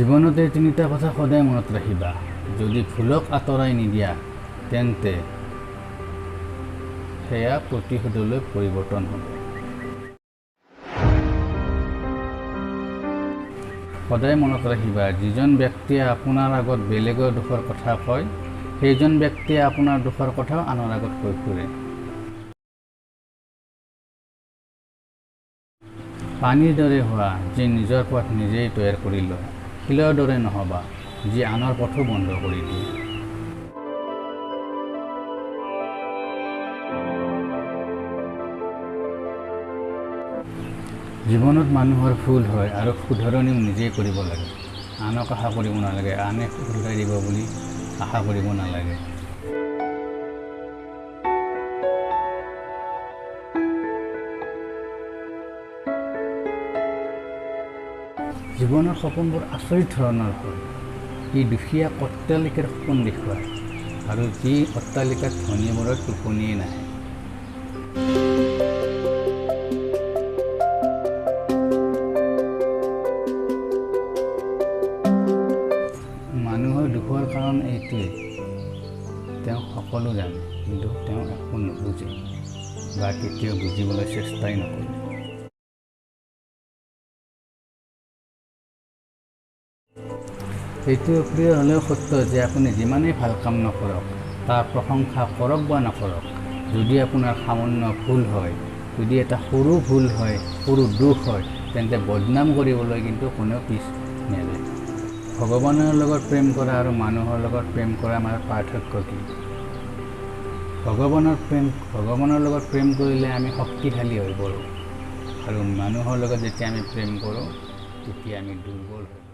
জীৱনত এই তিনিটা কথা সদায় মনত ৰাখিবা। যদি ভুলক আঁতৰাই নিদিয়া তেন্তে সেয়া প্ৰতিশোধলৈ পৰিৱৰ্তন হ'ব। সদায় মনত ৰাখিবা, যিজন ব্যক্তিয়ে আপোনাৰ আগত বেলেগৰ দোষৰ কথা কয়, সেইজন ব্যক্তিয়ে আপোনাৰ দোষৰ কথাও আনৰ আগত কৈ ফুৰে। পানীৰ দৰে হোৱা, যি নিজৰ পথ নিজেই তৈয়াৰ কৰি লয়। শিলৰ দৰে নহ'বা, যি আনৰ পথো বন্ধ কৰি দিয়ে। জীৱনত মানুহৰ ভুল হয় আৰু শুধৰণিও নিজেই কৰিব লাগে। আনক আশা কৰিব নালাগে, আনে শুধৰাই দিব বুলি আশা কৰিব নালাগে। জীৱনৰ সপোনবোৰ আচৰিত ধৰণৰ হয়। ই দুখীয়া অট্টালিকাৰ সপোন দেখুৱায় আৰু যি অট্টালিকাত ধনীবোৰৰ টোপনিয়েই নাহে। মানুহৰ দুখৰ কাৰণ এইটোৱেই, তেওঁ সকলো জানে কিন্তু তেওঁ একো নুবুজে বা কেতিয়াও বুজিবলৈ চেষ্টাই নকৰে। এইটো অপ্ৰিয় হ'লেও সত্য যে আপুনি যিমানেই ভাল কাম নকৰক, তাৰ প্ৰশংসা কৰক বা নকৰক, যদি আপোনাৰ সামান্য ভুল হয়, যদি এটা সৰু ভুল হয়, সৰু দোষ হয়, তেন্তে বদনাম কৰিবলৈ কিন্তু কোনেও পিছ নেৰে। ভগৱানৰ লগত প্ৰেম কৰা আৰু মানুহৰ লগত প্ৰেম কৰাৰ মাজত পাৰ্থক্য কি? ভগৱানৰ লগত প্ৰেম কৰিলে আমি শক্তিশালী হৈ পৰোঁ আৰু মানুহৰ লগত যেতিয়া আমি প্ৰেম কৰোঁ তেতিয়া আমি দুৰ্বল হৈ পৰোঁ।